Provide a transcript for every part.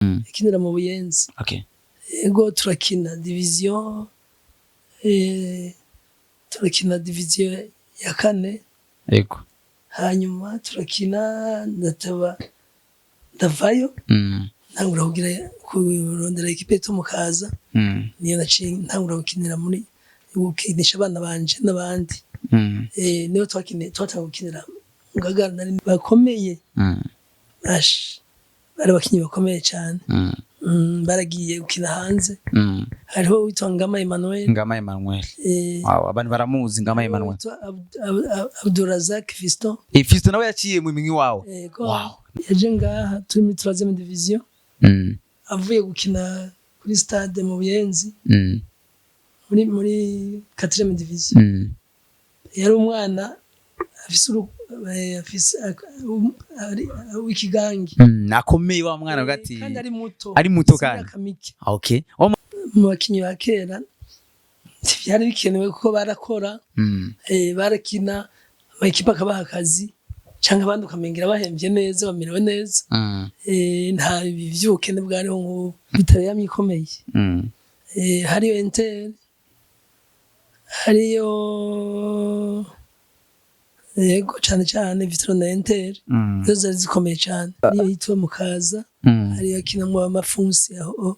Yakinira mu Buyenzi. Ego, turakina division, turakina division ya kane. Hanyuma turakina, ndataba ndavayo, ntangura kugira kurondera équipe yitwa Mukaza. Niyo naciye ntangura gukinira muri, gukinisha abana banje n'abandi. Niyo twakiniye, twatangura gukinira Ngagara, nari bakomeye. Ash, bari abakinyi bakomeye cyane. Baragiye gukina hanze. Hariho uwitwa Ngama Emmanuel. Ngama Emmanuel. Wow, abantu baramuzi Ngama Emmanuel. Uwitwa Abdurazak Fiston. Fiston nawe yaciye mu minwi wawe? Yego. Yaje ngaha turi muri troisième division, avuye gukina kuri stade mu Buyenzi, muri quatrième division. Yari umwana afise afise w'ikigangi. Akomeye wa mwana hagati. Kandi ari muto. Ari muto afise kandi. imyaka mike. Mu bakinyi ba kera ntivyari bikenewe kuko barakora, barakina, amakipe akabaha akazi canke abandi ukamengera bahemvye neza, bamerewe neza. Nta vy'ubukene bwariho nk'ubu. Bitaro yamye ikomeye. Hariyo Inter, hariyo, yego, cane cane Vital'O na Inter. Zo zari zikomeye cane. Niyo yitwa Mukaza. Hariyo akinamwo amafunsi aho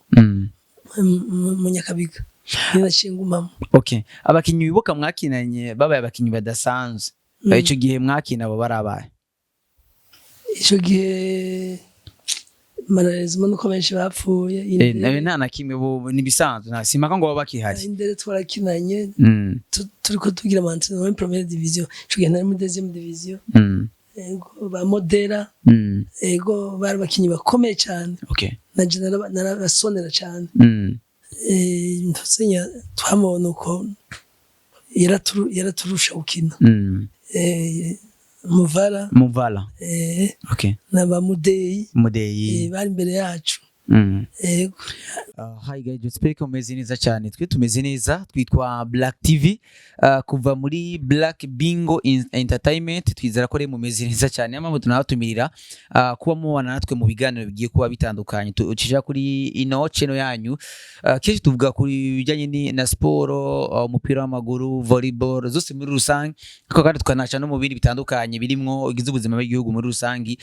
mu Nyakabiga, niyo naciye ngumamwo. Okay. Abakinyi wibuka mwakinanye babaye abakinyi badasanzwe. Ico gihe mwakina abo barabaye? Ico gihe malheureusement nuko benshi bapfuye. Nawe nta na kimwe, bo nibisanzwe, nta simpaka ngo baba bakihari. Indere twarakinanye, turiko tugira ama entraînement muri première division. Ico gihe nari muri deuxième division. Ego, ba Modera. Ego, bari abakinyi bakomeye cyane. Nanje narabasonera cyane. Ntuzenya twamubona uko yaraturusha gukina. Muvara. Muvala. Na ba Mudeyi. Mudeyi. Bari imbere yacu. Ego. Hi guys, j'espère ko mumeze neza cyane. Twe tumeze neza, twitwa Black TV, kuva muri Black Bingo Entertainment. Twizera ko rero mumeze neza cyane. Niyo mpamvu tunabatumirira kuba mubana natwe mu biganiro bigiye kuba bitandukanye tucisha kuri ino channel yanyu. Kenshi tuvuga kuri bijyanye na siporo, umupira w'amaguru, volleyball, zose muri rusange, ariko kandi tukanaca no mu bindi bitandukanye birimwo igize ubuzima bw'igihugu muri rusange.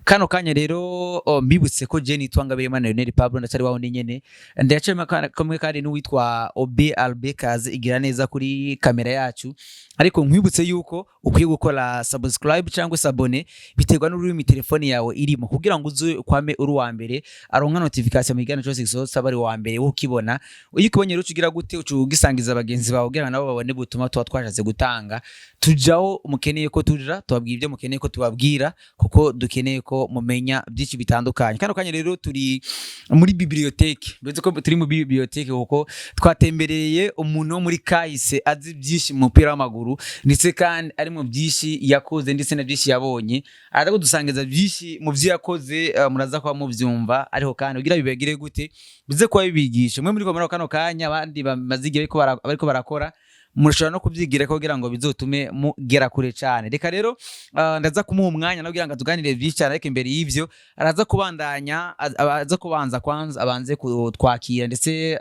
Kano kanya rero, mbibutse ko je nitwa Ngabire Lionel Pablo, ndacyari waho ni nyene, ndacayemo kamwe kandi n'uwitwa Obe Albe Kaze igira neza kuri kamera yacu. Ariko nkwibutse yuko ukwiye gukora subscribe cyangwa s'abonner, biterwa n'ururimi telefone yawe irimo, kugira ngo uze kwame uri uwa mbere aronka notification mu kiganiro cyose gisohotse, aba ari uwa mbere wo ukibona. Iyo ukibonye rero, uca ugira gute? Uca ugisangiza bagenzi bawe kugira ngo nabo babone ubutumwa tuba twashatse gutanga. Tujaho mukeneye ko tuja, tubabwira ibyo mukeneye ko tubabwira, kuko dukeneye ko mumenya byinshi bitandukanye. Kano kanya rero turi muri bibliothèque. Mbese ko turi muri bibliothèque kuko twatembereye umuntu wo muri kahise azi byinshi mu mupira w'amaguru, ndetse kandi ari mu byinshi yakoze ndetse na byinshi yabonye. Araza kudusangiza byinshi mu byo yakoze, muraza kuba mubyumva. Ariko kandi kugira bibagire gute, bize kuba bibigisha mwe muri ko muri kano kanya, abandi bamaze igihe bariko barakora, mushobora no kubyigira kugira ngo bizotume mugera kure cyane. Reka rero, ndaza kumuha umwanya no kugira ngo tuganire byinshi cyane. Ariko imbere y'ivyo araza kubandanya, aza kubanza kwanza abanze kutwakira, ndetse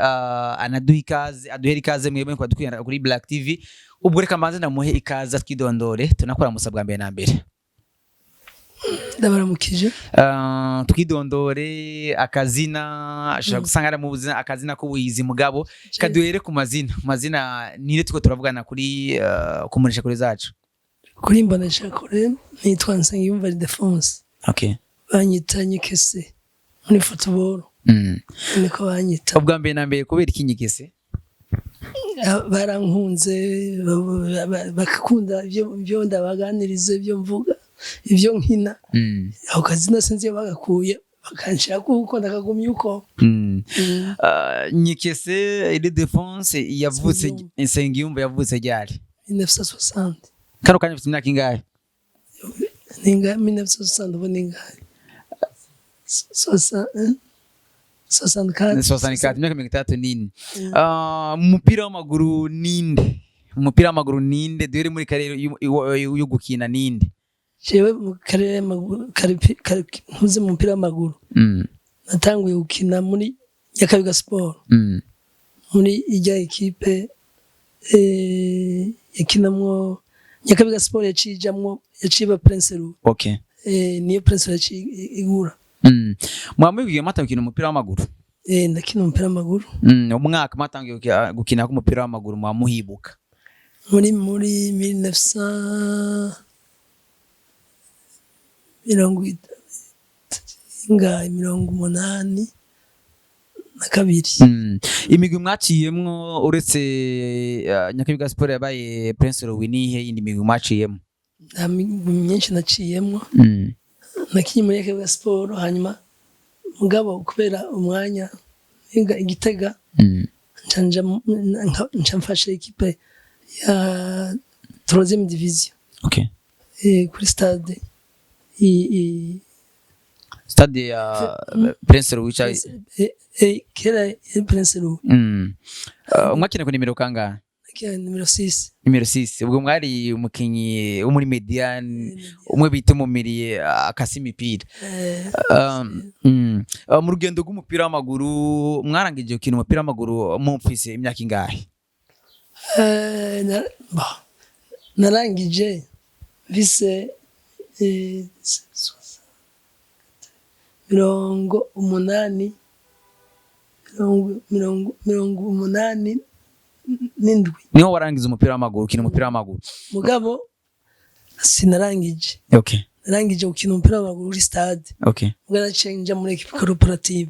anaduha ikaze, aduhere ikaze mwebwe kwa dukwira kuri Black TV. Ubwo reka mbanze ndamuhe ikaze, twidondore, tunakora musa bwa mbere na mbere. Ndabaramukije. Twidondore akazina, ashobora gusanga ari mu buzina akazina k'ubuyizi, mugabo kaduhere ku mazina. Mazina nire tuko turavugana kuri kumurisha kure zacu? Kuri Mboneshakure nitwa Nsengiyumva Ildephonse. Banyita Nyikese muri football. Niko banyita. Ubwa mbere na mbere, kubera iki Nyikese? Barankunze, bagakunda ibyo ndabaganiriza, ibyo mvuga, ibyo nkina. Ako kazina sinzi iyo bagakuye, bakanshira kuko ndakagumya uko. Nyikese Ildephonse yavutse Nsengiyumva. Nsengiyumva yavutse ryari? 1960. Kano kanya ufite imyaka ingahe? Ninga 1960, ubu ningahe? 64. 64, imyaka 64. Mu mupira w'amaguru ninde? Mu mupira w'amaguru ninde duhere muri karere yo gukina, ninde? Jewe mu karere nkuze mu mupira w'amaguru. Natanguye gukina muri Nyakabiga Sport, muri ijya ekipe yakinamwo Nyakabiga Sport, yaciye ijamwo, yaciye iba Prince Louis. Niyo Prince Louis yaciye igura. Mwamubwiye mata gukina umupira w'amaguru? Ndakina umupira w'amaguru. Umwaka mwatangiye gukina k'umupira w'amaguru mwamuhibuka? Muri 1900 mirongo ingahe, 82. Imigwi mwaciyemwo uretse Nyakabiga Sport yabaye Prince Louis, nihe yindi migwi mwaciyemwo? Nta migwi myinshi naciyemwo. Nakinye muri Nyakabiga Sport, hanyuma mugabo kubera umwanya niga Igitega, nca nca mfasha ekipe ya troisième division kuri stade Stade ya Prince Louis kera yari Prince Louis. Mwakina ku nimero kangahe? Nakina nimero 6. Nimero 6. Ubwo mwari umukinyi wo muri médiane, umwe bita umumiriye akasa imipira. Mu rugendo rw'umupira w'amaguru, mwarangije gukina umupira w'amaguru mufise imyaka ingahe? Bah, narangije mfise 80, 87. Niho warangiza umupira w'amaguru, ukina umupira w'amaguru? Mugabo sinarangije. Narangije gukina umupira w'amaguru kuri stade. Mugabo naciye nja muri équipe corporative,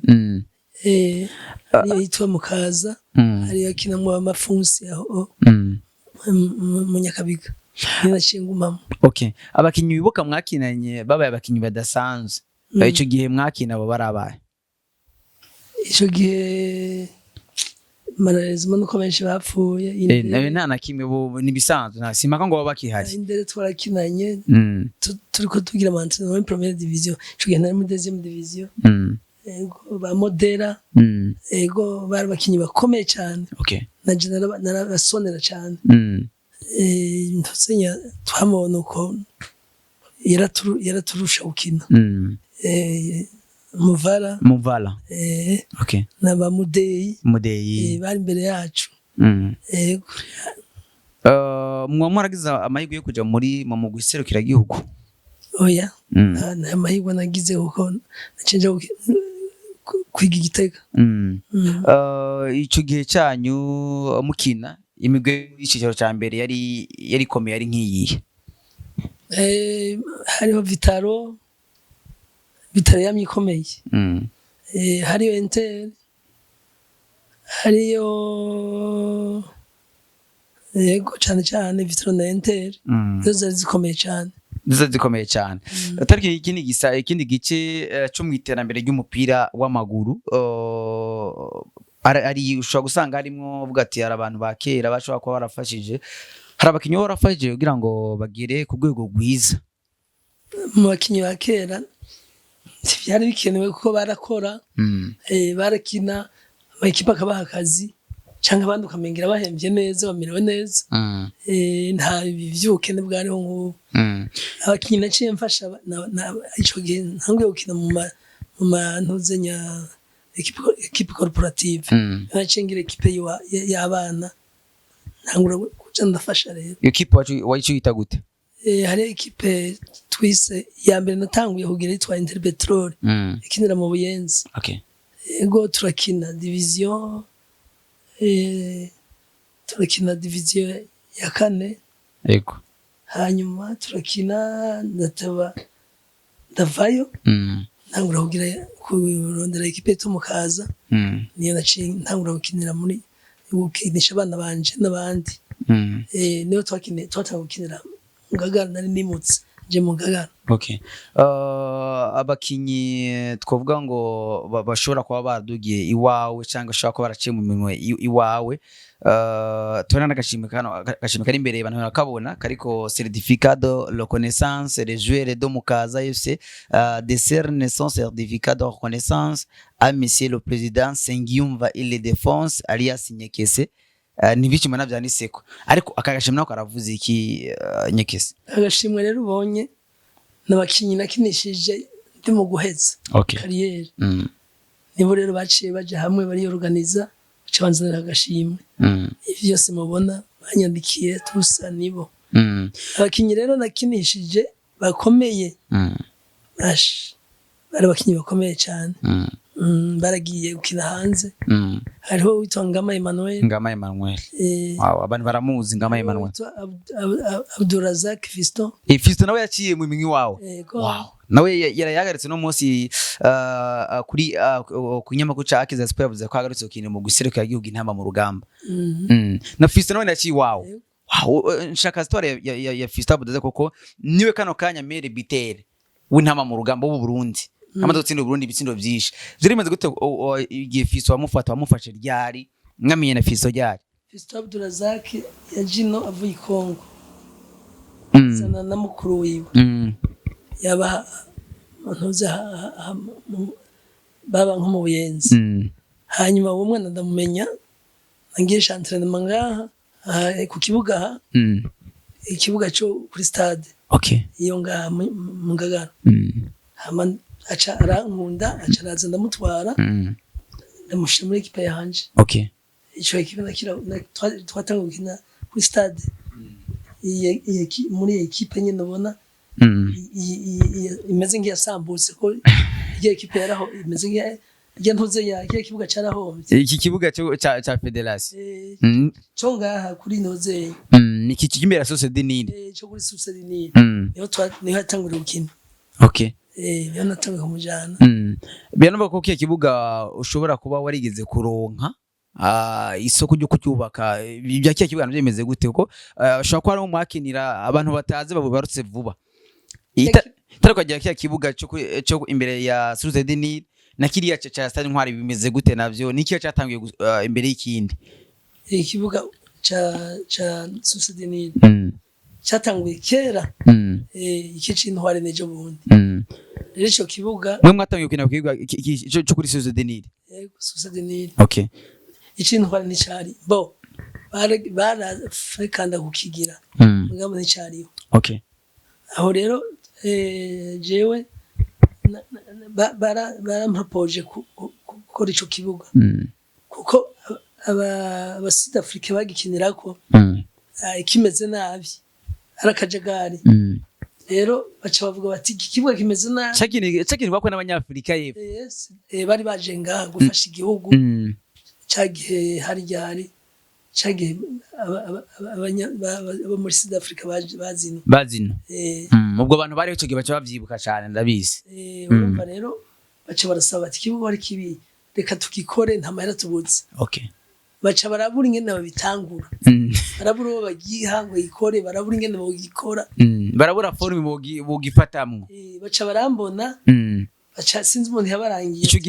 ariyo yitwa Mukaza, ariyo yakinamwo amafunsi aho mu Nyakabiga, niyo naciye ngumamo. Okay, abakinyi wibuka mwakinanye babaye abakinyi badasanzwe ico gihe mwakina, abo barabaye? Ico gihe malheureusement nuko benshi bapfuye. Nawe nta na kimwe, bo nibisanzwe, nta simpaka ngo baba bakihari. Indere twarakinanye, turiko tugira ama entraînement muri première division, ico gihe nari muri deuxième division. Ego, ba Modera. Ego, bari abakinyi bakomeye cane. Nanje narabasonera cane. Ntuzenya twamubona uko yaraturusha gukina. Muvara. Muvala. Na ba Mudeyi. Mudeyi. Bari imbere yacu. Ego. Mwa mwaragize amahirwe yo kuja muri mu mugwi serukiragihugu? Oya. Nta mahirwe nagize kuko naciye nja kwiga Igitega. Ico gihe cyanyu mukina, imigwi y'icicaro ca mbere yari ikomeye yari nk'iyihe? Hariho Vital'O, Vital'O yamye ikomeye. Hariyo Inter, hariyo, yego, cane cane Vital'O na Inter. Zo zari zikomeye cane. Nizo zikomeye cyane. Tariki ikindi gisa ikindi gice cyo mu iterambere ry'umupira w'amaguru, ari ushobora gusanga harimwo uvuga ati hari abantu ba kera bashobora kuba barafashije, hari abakinyi baba barafashije kugira ngo bagere ku rwego rwiza? Mu bakinyi ba kera ntivyari bikenewe kuko barakora, barakina, amakipe akabaha akazi canke abandi ukamengira bahemvye neza, bamerewe neza. Nta vy'ubukene bwariho nk'ubu. Abakinyi naciye mfasha ico gihe ntanguye gukina mu ma ntuzenya équipe corporative, naciye ngira équipe y'abana, ntangura kuja ndafasha rero. Iyo kipe wacu yita gute? Hari équipe twise ya mbere natanguye kugira yitwa Interpetrol, ikinira mu Buyenzi. Ego, turakina division, turakina division ya kane. Hanyuma turakina, ndataba ndavayo, ntangura kugira kurondera équipe yitwa Mukaza. Niyo naciye ntangura gukinira muri, gukinisha abana banje n'abandi. Niyo twakiniye, twatanguye gukinira mu Ngagara, nari nimutse nje mu Ngagara. Okay. Abakinyi twavuga ngo bashobora kuba baradugiye iwawe cyangwa bashobora kuba baraciye mu minwe iwawe, tubona n'agashimwe kano, agashimwe kari imbere abantu barakabona, kariko certificat de reconnaissance. Les joueurs de Mukaza FC décerne son certificat de reconnaissance à monsieur le président Sengiyumva Ildefonse alias Nyekese. Nibiki mbona vyanditseko, ariko aka gashimwe nako karavuze iki, Nyekese? Agashimwe rero ubonye n'abakinyi nakinishije ndi mu guheza carrière. Nibo rero baciye baja hamwe bariyorganiza, baca banzanira agashimwe. Ivyo byose mubona banyandikiye tusa nibo. Abakinyi rero nakinishije bakomeye, bash bari abakinyi bakomeye cyane. Baragiye gukina hanze. Hariho witwa Ngama Emmanuel. Ngama Emmanuel. Wow, abantu baramuzi Ngama Emmanuel. Witwa Abdurazak Fiston. Fiston nawe yaciye mu minwi wawe? Yego. Wow. Nawe yarayagaritse no munsi kuri ku nyamakuru ca Akiza Sport, yavuze ko yagarutse gukina mu guserukira igihugu Intamba mu rugamba. Na Fiston nawe yaciye iwawe? Yego. Wow, nshaka story ya Fiston Abdurazak, kuko niwe kano kanya meilleur buteur w'Intamba mu rugamba w'u Burundi. Amaze gutsinda Burundi ibitsindo byinshi. Vyari bimaze gute igihe Fiston wamufata, wamufashe ryari? Mwamenye na Fiston ryari? Fiston Abdurazak ya Jino avuye i Kongo, zana na mukuru wiwe. Yaba ntuze baba nko mu Buyenzi. Hanyuma uwo mwana ndamumenya ngiye entraînement ngaha, aha, ku kibuga aha, ikibuga cyo kuri stade iyo ngaha mu Ngagara. Hama aca arankunda, aca araza ndamutwara, ndamushira muri équipe yanje. Ico équipe nakira twatanguye gukina kuri stade. Muri iyi équipe nyine ubona imeze nk'iyasambutse, ko iyo équipe yaraho imeze nk'iya irya ntuze ya kiriya kibuga carahombye. Iki kibuga ca fédération? Cyo ngaha kuri ntuze. Ni iki kiri imbere ya Source du Nil? Cyo kuri Source du Nil. Niho yatanguriye gukina. Niho natanguye kumujana. Biranumva ko kiya kibuga ushobora kuba warigeze kuronka isoko ryo kucyubaka. Ibya kiya kibuga navyo bimeze gute? Kuko ushobora kuba ari mwakinira abantu batazi babarutse vuba. Itariko kiya kibuga cyo imbere ya Source du Nil na kiriya ca Stade Intwari bimeze gute navyo? Ni kiya catanguye imbere y'ikindi? Ikibuga ca Source du Nil cyatanguye kera. Iki c'Intwari n'ejo bundi. Rero ico kibuga Mwe mwatanguye gukina ku kibuga cyo kuri Source du Nil? Yego, Source du Nil. Ic'Intwari nticari bo barafekanda kukigira, mugabo nticariho. Aho rero jewe barampropoje gukora ico kibuga, kuko aba Sud Afrique bagikinirako, kimeze nabi, ari akajagari. Rero baca bavuga bati iki kibuga kimeze nabi. Cakinirwako n'Abanyafrika y'Epfo? Yes, bari baje ngaha gufasha igihugu. Ca gihe hari ryari, ca gihe abo muri Sud Africa bazino. Bazino. Ubwo abantu bariho ico gihe baca bavyibuka cane, ndabizi. Urumva rero baca barasaba bati ikibuga ari kibi, reka tukikore, nta mahera tubuze. Baca barabura ingene babitangura. Barabura uwo bagiha ngo yikore, barabura ingene bogikora. Barabura forme bogifatamwo. Baca barambona. Baca sinzi umuntu yabarangiye. Ico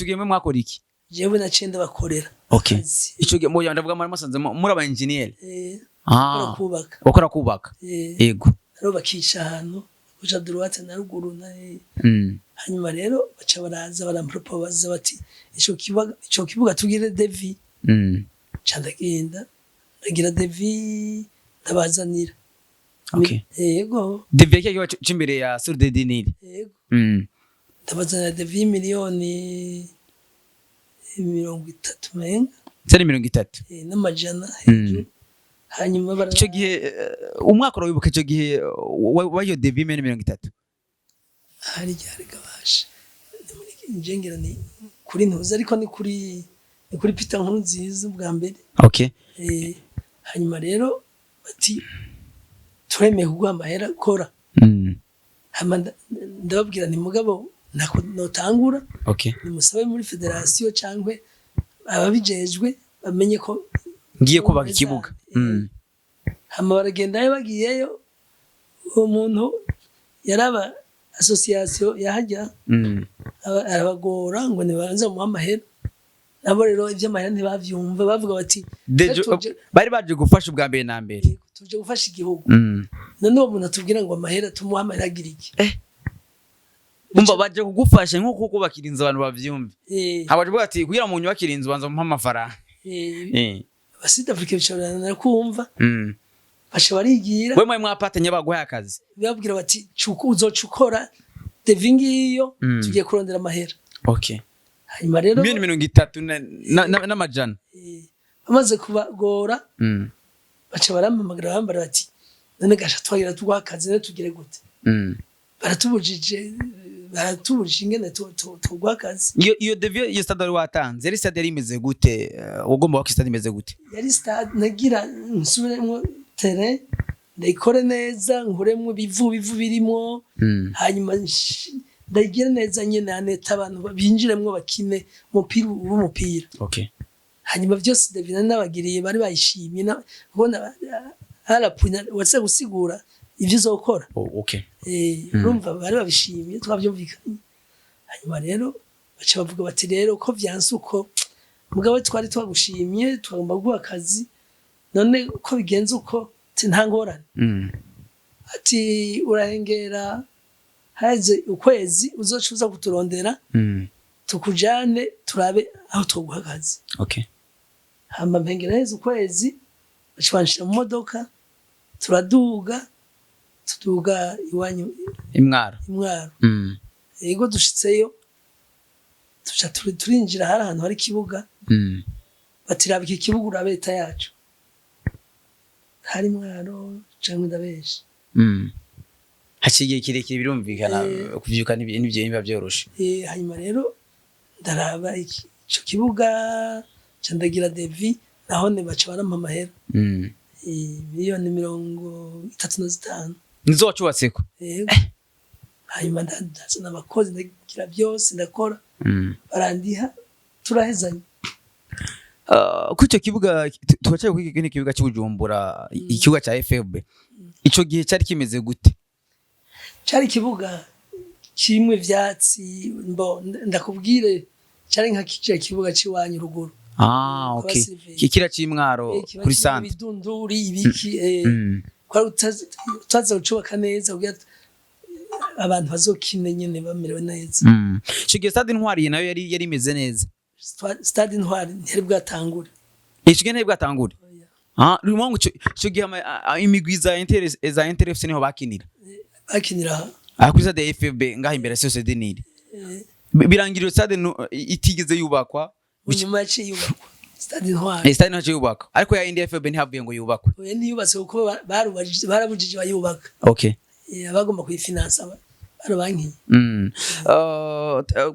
gihe mwe mwakora iki? Jewe naciye ndabakorera akazi. Ico gihe moya ndavuga muri musanze muri aba engineer? Bakora kubaka. Bakora kubaka. Yego. Rero bakica ahantu kuja droite na ruguru na hanyuma rero baca baraza barampropoza bati ico kibuga tugire devis. Ca ndagenda ndagira devis, ndabazanira. Yego. Devis ya kibuga c'imbere ya Source du Nil? Yego. Ndabazanira devis 30 miliyoni menga. Zari 30? N'amajana hejuru. Hanyuma bara Ico gihe umwaka urawibuka? Ico gihe wayo devis 30 miliyoni? Hari ryari gabasha njengera ni kuri ntuzi, ariko ni kuri Peter Nkuru nziza ubwa mbere. Hanyuma rero bati turemeye kuguha amahera, kora. Hama ndababwira nti mugabo ntako notangura, nimusabe muri fédération cyangwa ababijejwe bamenye ko ngiye kubaka ikibuga. Hama baragendayo, bagiyeyo uwo muntu yaraba association yahajya, arabagora ngo nibanze bamuhe amahera. Nabo rero ivy'amahera ntibavyumva, bavuga bati Bari baje gufasha ubwa mbere na mbere. Tuje gufasha igihugu, none uwo muntu atubwira ngo amahera, tumuhe amahera agira iki? Umva, baje kugufasha nko kubakira inzu, abantu bavyumve. Habaje bavuga ati kugira mu nyubakire inzu banza mumpe amafaranga. Aba Sud Afrique bicarana kumva, baca barigira. We mwe mwapatanye baguhaye akazi? Babwira bati uzoca ukora devis ngiyo, tugiye kurondera amahera. Hanyuma rero 30 miliyoni n'amajana. Bamaze kubagora, baca barampamagara, bambara bati: "None gasha, twagira tuguha akazi, none tugire gute?" Baratubujije ingene tuguha akazi. Iyo devis, iyo stade wari watanze, yari stade yari imeze gute? Ugomba waka stade imeze gute? Yari stade nagira nsubiremwo terrain, ndayikore neza, nkuremwo ibivu birimwo, hanyuma ndayigire neza nyene aneta, abantu binjiremwo bakine umupira, ube umupira. Hanyuma byose devis nabagiriye bari bayishimye, ubona harapunya wase gusigura ivyo uzokora. Oh, okay. Urumva bari babishimye, twavyumvikanye. Hanyuma rero baca bavuga bati: "Rero ko vyanse uko, mugabo twari twagushimye, twagomba guha akazi, none ko bigenze uko?" Ati: "Nta ngorane." Ati: "Urahengera haheze ukwezi, uzoca uza kuturondera, tukujane turabe aho twoguha akazi." Hama mpengera haheze ukwezi, baca banshira mu modoka, turaduga, tuduga iwanyu. Imwaro. Imwaro. Ego, dushitseyo tuca turinjira, hari ahantu hari ikibuga. Bati: "Raba iki kibuga, urabe état yacu." Hari Mwaro canke ndabesha? Haciye igihe kirekire, birumvikana. Kuvyuka n'ivyo biba vyoroshe. Hanyuma rero ndaraba ico kibuga, ca ndagira devis, nahone baca barampa amahera. 35 miliyoni. Nizo wacubatseko? Yego. Hanyuma ndazana abakozi, ndagira byose, ndakora, barandiha, turahezanya. Kuri icyo kibuga turacaye, kuri kino kibuga cy'Ubujumbura, ikibuga cya FFB, ico gihe cyari kimeze gute? Cari ikibuga kirimwo ivyatsi, mbo ndakubwire, cari nka kiriya kibuga c'iwanyu ruguru. Ah, okay. Abasivile. Kikira c'Imwaro. Kiba Kuri kirimwo centre. ibidunduri, ibiki, kwari utaza gucubaka neza kugira abantu bazokine nyene bamerewe neza. Ico gihe stade Intwari nayo yari imeze neza? Stade Intwari ntiyari bwatangure. Ico gihe ntiyari bwatangure? Ah, rumongo ico gihe imigwi za Inter FC niho bakinira? Bakinira. Ah, kuri stade FFB ngaho imbere ya Société Nile. Birangira iyo stade itigeze yubakwa. Nyuma yaciye yubakwa Stade Intwari. Stade ntaciye yubakwa, ariko ya indi FFB ntihavuye ngo yubakwe. Oya, ntiyubatse kuko barabujije bayubaka. Abagomba kuyifinansa barabankiye.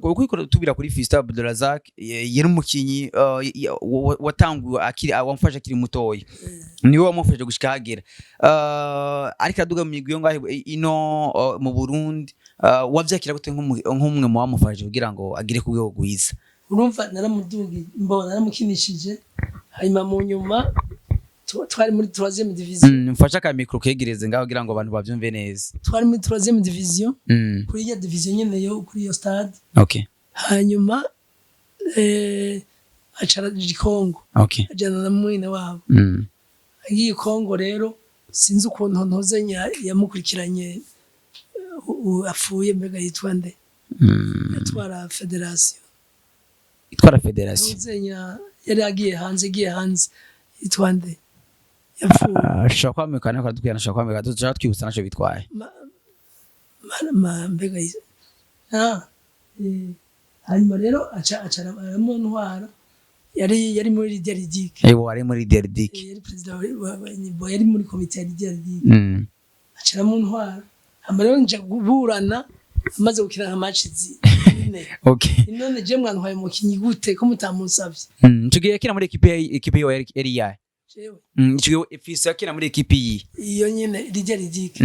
Kuko tubira kuri Fiston Abdulrazak, yari umukinyi watanguye akiri, wamufashe akiri mutoya, niwe wamufashe gushika hagera, ariko aduga mu migwi yo ngaho ino mu Burundi. Wavyakira gute nk'umwe mu bamufashe kugira ngo agere ku rwego rwiza? Urumva naramudugi, mbona naramukinishije, hanyuma mu nyuma twari muri troisième division. Mfashe aka micro kegereze ngaho kugira ngo abantu bavyumve neza. Twari muri troisième division, kuri iyo division nyene yo kuri iyo stade. Hanyuma aca araja i Kongo, ajana na mwene wabo. Agiye i Kongo rero, sinzi ukuntu ntozenya yamukurikiranye, apfuye, mbega yitwa nde? Yatwara fédération. Itwara fédération. Ntuzenya yari agiye hanze, agiye hanze, yitwa nde yapfuye? Ashobora kwamikana, ariko aradukwiye, ashobora kwamikana, tushaka twibutsa naco bitwaye. Mbega hanyuma rero aca aramuntwara, yari muri Lydia Ludic. Ewo, ari muri Derdic. Yari perezida yari muri komite ya Lydia Ludic. Aca aramuntwara, hama rero nja kuburana amaze gukina nka match zine. None je mwantwaye umukinyi gute ko mutamunsavye? Ico gihe yakina muri ekipe yiwe yari iyahe? Jewe? Ico gihe Fiston yakina muri ekipe iyi? Iyo nyene, Lydia Ludic.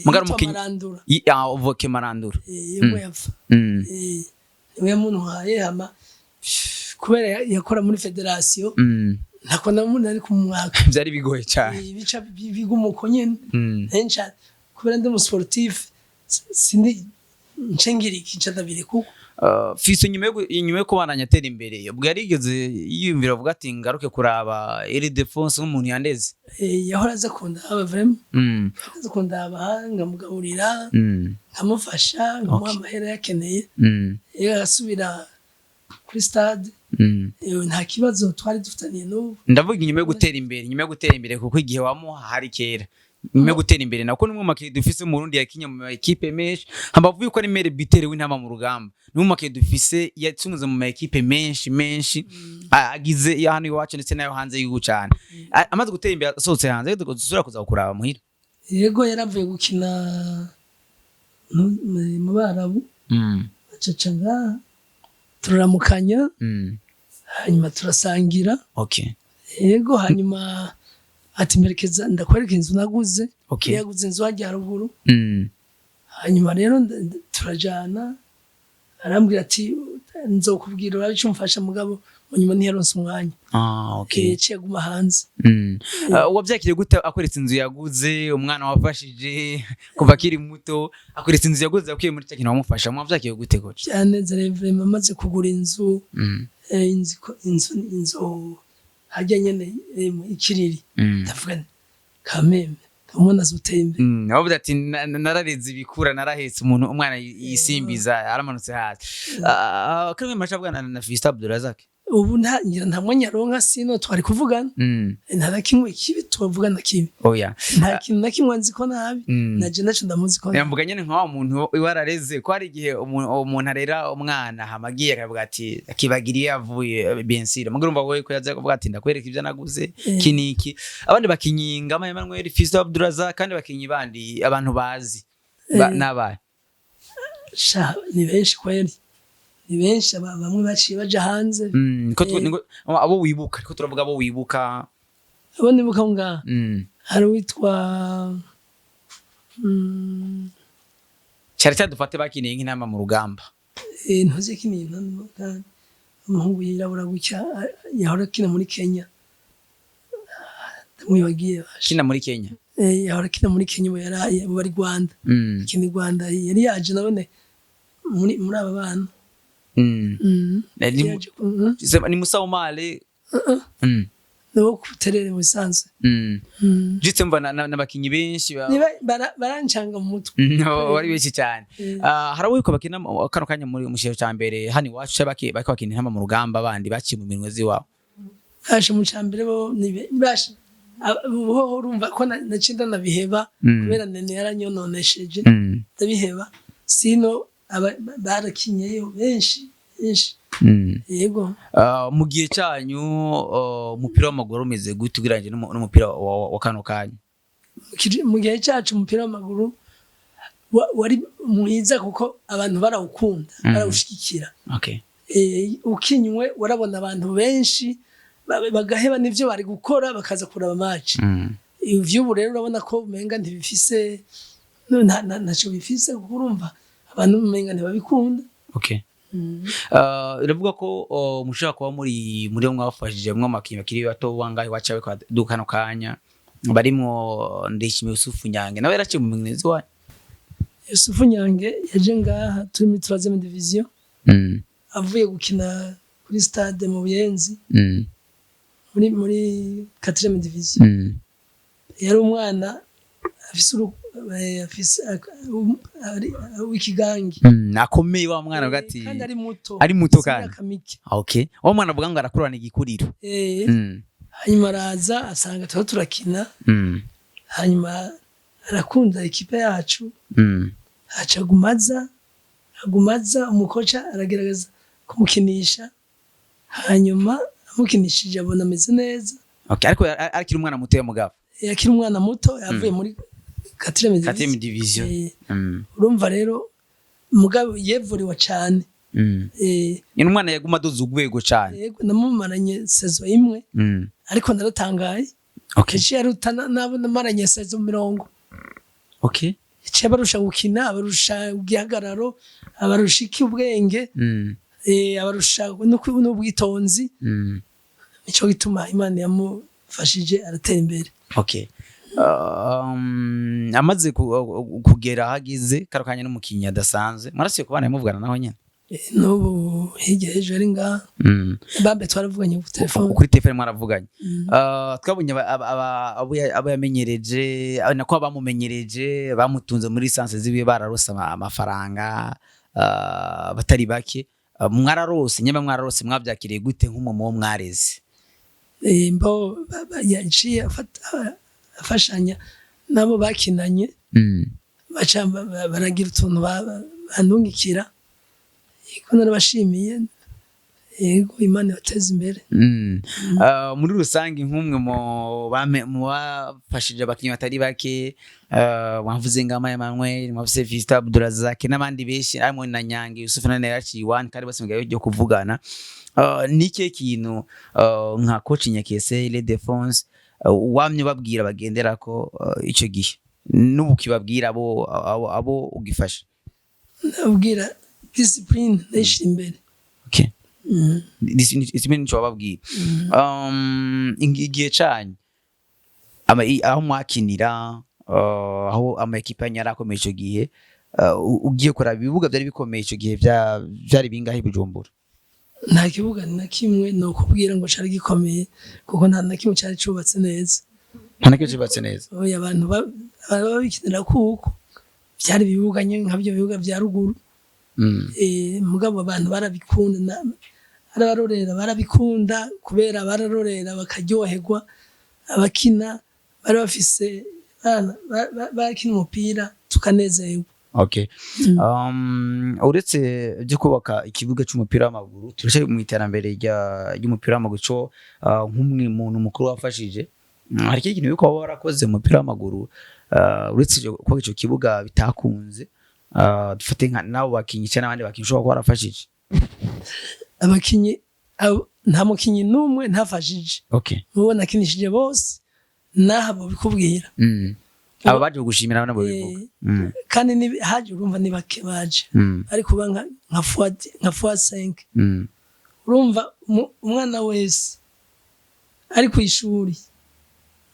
Mugabo yitwa umukinyi- Marandura. Ah, Voke Marandura. Yemwe yapfa. Niwe yamuntwaye, hama kubera yakora muri fédération, ntako namubona ari kumwaka. Vyari bigoye cyane. Bica biguma uko nyene. Henshi kubera ndi umu sportif, sindi ncengira iki, nca ndabireka kuko. Fiston inyuma yo kubandanya atera imbere, ubwo yarigeze yiyumvira avuga ati: "Ngaruke kuraba Ildefonse nk'umuntu yandeze"? Yahora aza kundaba vraiment. Aza kundaba, nkamugaburira, nkamufasha, nkamuha amahera yakeneye. Iyo agasubira kuri stade. Nta kibazo twari dufitaniye n'ubu. Ndavuga inyuma yo gutera imbere, inyuma yo gutera imbere, kuko igihe wamuha hari kera. Nyuma yo gutera imbere, nako numwe mu makipe dufise mu Burundi yakinye mu ma équipe menshi, hambavu yuko ari meilleur buteur w'Intamba mu Rugamba, nimwe mu makipe dufise yatsunze mu ma équipe menshi menshi, agize ya hano iwacu ndetse nayo hanze y'igihugu cyane. Amaze gutera imbere, asohotse hanze, dusubira kuza kuraba muhira? Yego, yaravuye gukina mu Barabu, acaca ngaha turaramukanya, hanyuma turasangira. Yego, hanyuma ati: "Mperekeza ndakwereka inzu naguze." Yaguze inzu hajya haruguru. Hanyuma rero turajana, arambwira ati: "Nzokubwira urabe icyo umfasha." Mugabo mu nyuma ntiyaronse umwanya. Yaciye aguma hanze. Wabyakiriye gute akweretse inzu yaguze? Umwana wafashije kuva akiri muto akweretse inzu yaguze, akuye muri cya kintu wamufasha, mwabyakiriye gute, coach? Byanezereye vraiment, amaze kugura inzu, inzu hajya nyene, mu Ikiriri. Ndavuga nti: "Kameme, umwana azotera imbere." Wavuze ati: "Narareze ibikura, narahetse umuntu, umwana yisimbiza aramanutse hasi." Kamwe mashabwa na Fiston Abdulrazak. Ubu nta ngira, nta mwanya aronka, sino twari kuvugana. Nta na kimwe kibi tuvugana kibi. Oya. Nta kintu na kimwe nzi ko nabi, naje naco ndamuzi ko nabi. Mvuga nyene nka wa muntu warareze, ko hari igihe umuntu arera umwana hamagiye akavuga ati akibagira iyo yavuye, bien sûr. Mugo urumva wowe ko yaza kuvuga ati: "Ndakwereka ibyo naguze." Iki niki, abandi bakinyi Ngama Emmanuel, Fiston Abdulrazak, kandi bakinyi bandi abantu bazi nabaye? Sha, ni benshi kweli, ni benshi. Bamwe baciye baja hanze. Ko abo wibuka, ariko turavuga abo wibuka. Abo nibuka aho ngaha, hari uwitwa Cyari cyadufate bakiniye nk'Intamba mu Rugamba. Ntuzi ko ibintu kandi umuhungu yirabura gutya, yahora akina muri Kenya. Ah, ndamwibagiye basha. Kina muri Kenya? Yahora akina muri Kenya, ubu yaraye, ubu ari Rwanda. Akina i Rwanda, yari yaje nabone muri aba bana. Yaje Ni Musa Omar? Uh-uh. Ni wo kuterere mu bisanzwe. Jitse mva n'abakinyi benshi Niba barancanga mu mutwe. Bari benshi cyane. Hari abo yuko bakina kano kanya muri mu cicaro ca mbere hano iwacu, canke bariko bakina Intamba mu Rugamba, bandi baciye mu minwe z'iwabo? Bashe mu cambere bo ni bashe ubu urumva ko naciye ndanabiheba, kubera nene yaranyononesheje, ndabiheba. Sino barakinyeyo benshi benshi. Yego. Mu gihe cyanyu, umupira w'amaguru umeze gute ugereranyije n'umupira wa kano kanya? Mu gihe cyacu umupira w'amaguru wari mwiza, kuko abantu barawukunda, barawushigikira. Ukinywe warabona abantu benshi bagaheba n'ivyo bari gukora, bakaza kuraba match. Ivy'ubu rero urabona ko umenga ntibifise, ntaco bifise, kuko urumva abantu umenga ntibabikunda. Iravuga ko mushobora kuba muri mwafashije mwo amakinyi bakiri bato bangahe waca duka kano kanya, barimwo Ndayishimiye Yusufu Nyange, nawe yaraciye mu minwe z'iwanyu? Yusufu Nyange yaje ngaha turi muri troisième division, avuye gukina kuri stade mu Buyenzi, muri quatrième division. Yari umwana afise afise w'ikigangi. Akomeye wa mwana avuga ati Kandi ari muto. Ari muto. Afise Kandi imyaka mike. Okay, wa mwana avuga ngo arakurana igikuriro. Hanyuma araza asanga tuba turakina, hanyuma arakunda ikipe yacu, aca agumaza. Umukoca aragerageza kumukinisha, hanyuma amukinishije abona ameze neza. Okay, ariko akiri umwana muto mugabo. Akiri umwana muto, yavuye muri quatrième. Quatrième division. Urumva rero mugabo yevuriwe cane. Ni umwana yaguma aduza urwego cane. Yego, namumaranye saison imwe, ariko naratangaye. Yaciye aruta nabo namaranye saison 40. Yaciye abarusha gukina, abarusha igihagararo, abarusha iki, ubwenge, abarusha n'ubwitonzi. Nico gituma Imana yamufashije aratera imbere. Okay. Amaze kugera ahagize karo kanya n'umukinyi adasanzwe, mwarasubiye kubana muvugana naho nyene? N'ubu hirya y'ejo ari ngaha. Bambe twaravuganye ku telefone. Kuri telefone mwaravuganye. Twabonye abo yamenyereje, nako abamumenyereje bamutunze muri licence ziwe, bararose amafaranga, batari bake. Mwararose nyuma, mwararose, mwabyakiriye gute nk'umuntu wo mwareze? Mbo yaciye afashanya Nabo bakinanye baca baragira utuntu bandungikira. Yego, narabashimiye. Yego, Imana ibateze imbere. Muri rusange, nk'umwe mu mu bafashije abakinnyi batari bake, mwavuze Ngama Emmanuel, mwavuze Vista Abdurazak n'abandi benshi, harimo na Nyange Yusuf na Neraci Iwan, kandi bose mugaye ryo kuvugana. Ni ikihe kintu nka coach Nyakese Ildephonse wamye babwira bagenderako ico gihe n'ubu kibabwira abo ugifasha? Ndabwira discipline, ndayishira imbere. Discipline nico wababwira. Igihe canyu aho mwakinira, aho ama ekipe yanyu yari akomeye ico gihe, ugiye kuraba ibibuga byari bikomeye ico gihe, vyari bingahe i Bujumbura? Nta kibuga na kimwe ni ukubwira ngo cari gikomeye, kuko nta na kimwe cari cubatse neza. Nta na kimwe cubatse neza. Oya, abantu baba bikinira kuko byari ibibuga nyine nk'abyo bibuga bya ruguru. Mugabo abantu barabikunda, arabarorera barabikunda kubera bararorera bakaryoherwa. Abakina bari bafise bakina umupira tukanezerwa. Okay. Uretse byo kubaka ikibuga cy'umupira w'amaguru, turacyari mu iterambere ry'umupira w'amaguru co nk'umwe muntu mukuru wafashije. Hari ikindi kintu yuko waba warakoze mu mupira w'amaguru, uretse kubaka ico kibuga bitakunze, dufate nka nabo bakinyi cyangwa n'abandi bakinyi ushobora kuba warafashije? Abakinyi nta mukinyi n'umwe ntafashije. Mubo nakinishije bose naha bobikubwira. Aba baje kugushimira nabo bivuga. Kandi ni haje, urumva ni bake baje, ariko kuba nka fois 5. Urumva umwana wese ari ku ishuri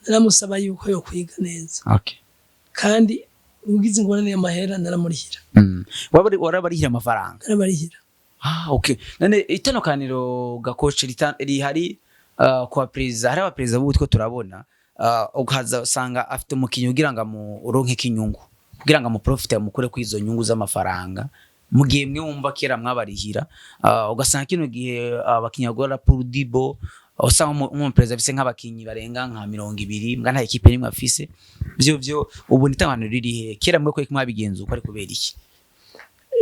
naramusaba yuko yo kwiga neza. Kandi ugize ingorane y'amahera naramurihira. Warabarihira amafaranga? Narabarihira. Ah, okay. None itandukaniro gakoce rihari kwa perezida, hari abaperezida b'ubu two turabona, ukaza usanga afite umukinyi kugira ngo amuronke inyungu, kugira ngo amuprofite, amukure kuri izo nyungu z'amafaranga, mu gihe mwe wumva kera mwabarihira, ugasanga kino gihe abakinyi bagora pour dibo, usanga umuperezida afise nk'abakinyi barenga nka 20, mbwa nta ekipe nimwe afise. Vyo ubu ni itandukaniro riri he? Kera mwe ko mwabigenza uko, ari kubera iki?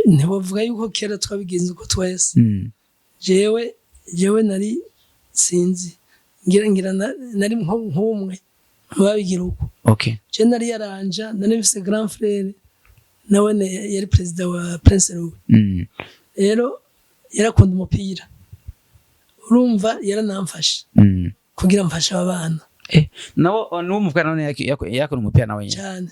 Ntibavuga yuko kera twabigenza uko twese. Jewe nari sinzi ngira nari nk'umwe babigira uko. Je nari yaranja, nari mfise grand frère nawe yari perezida wa Prince Louis. Rero yarakunda umupira, urumva yaranamfashe kugira mfashe aba bana. Nawo nuwo mupira none yakora umupira nawe nyene? Cyane.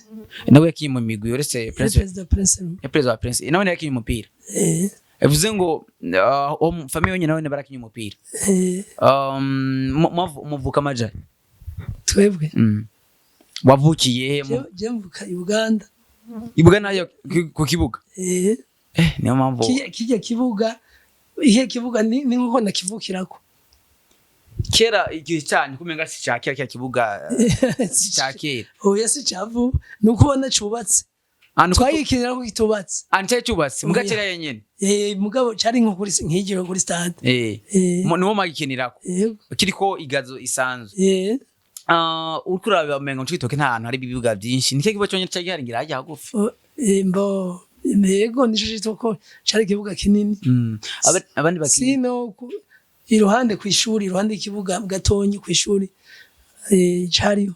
Nawe yakinye mu migwi uretse Yari Prince? Perezida wa Prince Louis. Ya perezida wa Prince nawe yakinye umupira? Eh. Bivuze ngo famille yonyene nawe barakinye umupira? Eh. Muvuka amaja? Twebwe? Wavukiye he? Je mvuka i Uganda. Ibuga nayo ku kibuga? Eh. Niyo mpamvu. Kirya kibuga, ihe kibuga ni nkuko nakivukirako. Kera igihe cyanyu kumenga si cya kera, kya kibuga si cya kera. Oya, si cavu, ni uko ubona cubatse. Ahantu Twagikinira ko kitubatse. Ahantu cyari cyubatse muga Oya. kera yenyene. Mugabo cari nko kuri nkigiro kuri stade. Niwo magikinirako? Yego. Kiriko igazo isanzwe? Eh. Ah, uriko uraba umenga mu Cibitoke nta hantu hari ibibuga byinshi, nicyo kibuga cyonyine cyari gihari ngira hajya hagufi. Mbo yego, nico citwa ko cari ikibuga kinini. Abandi bakinyi? Sino iruhande kw'ishuri, iruhande y'ikibuga gatonyi kw'ishuri, cariho.